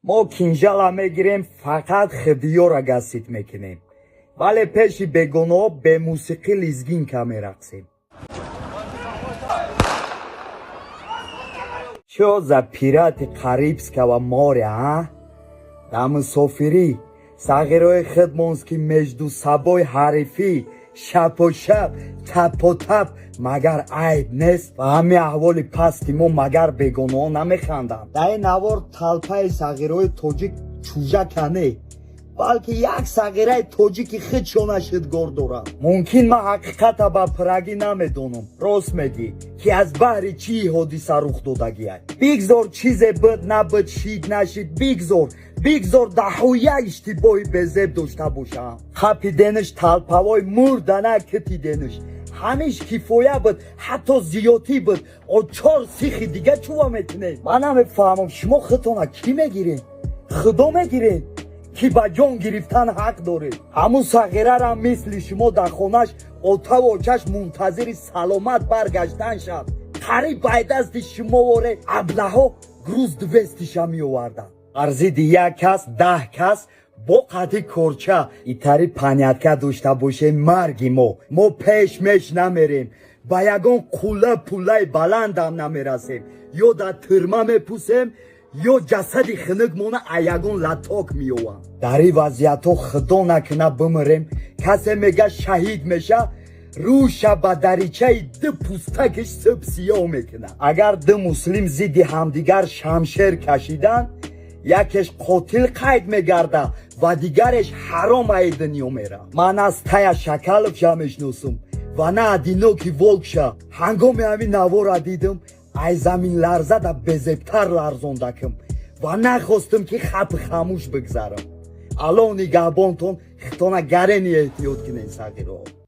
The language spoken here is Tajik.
Мо кинжала мегирем, фақат хидиёра гасить мекунем, вале пеши бегонаҳо бемусиқӣ лезгинка мерақсем. Чё за пираты Карибского моря, а? Дар мусофирӣ сағирои хидмонски между собой ҳарифӣ, шапошап, тапотап, магар айб нест? Ва ҳамин аҳволи пасти мо магар бегонаҳо намеханданд? Дар ин навор талпаи сағирои тоҷик чужака не, балки як сағираи тоҷики худшона шидгор дорад. Мумкин, ман ҳақиқата ба пуррагӣ намедонам. Рост мегӣ, ки аз баҳри чӣ ҳодиса рух додагиай. Бигзор, чизе буд набуд, шид нашид, бигзор, бигзор даҳу як иштибоҳи безеб дошта бошам. Хапиденаш талпавой мурдана китиденаш, ҳамиш кифоя буд, ҳатто зиёдтӣ буд. О чор сихи дига чува метунед? Ман намефаҳмам, шумо худтона кӣ мегиред? Худо мегиред, ки ба ҷон гирифтан ҳақ доред? Ҳамун сағирарам мисли шумо дар хонаш отаву очаш мунтазири саломат баргаштан шад. Қариб байдасти шумоворе аблаҳо груз 200-иша меоварданд. Бар зидди як кас 10 кас бо қатъи корча итари понятка дошта бошем, марги мо. Мо пеш меш намерем, ба ягон қулла пуллаи баландам намерасем. Ё дар тюрьма мепусем, ё ҷасади хунукмона а ягон лоток меовам. Дар ин вазъиятҳо, худо накуна, бимирем, касе мега шаҳид меша, рӯша ба даричаи ду пустакиш сӯб сиёҳ мекунад. Агар ду муслим зидди ҳамдигар шамшер кашиданд, якеш қотил қайд мегарда ва дигареш ҳаром аи дунё мера. Ман аз тая Шакаловша мешиносум ва на одинокий волкша. Ҳангоми ҳамин навора дидим, ай заминларза да безебтар ларзондаким ва нахостим, ки хапи хамӯш бигзарам. Аллоҳ нигаҳбонтон, хитона гарени эҳтиёт кунен, сағироҳо.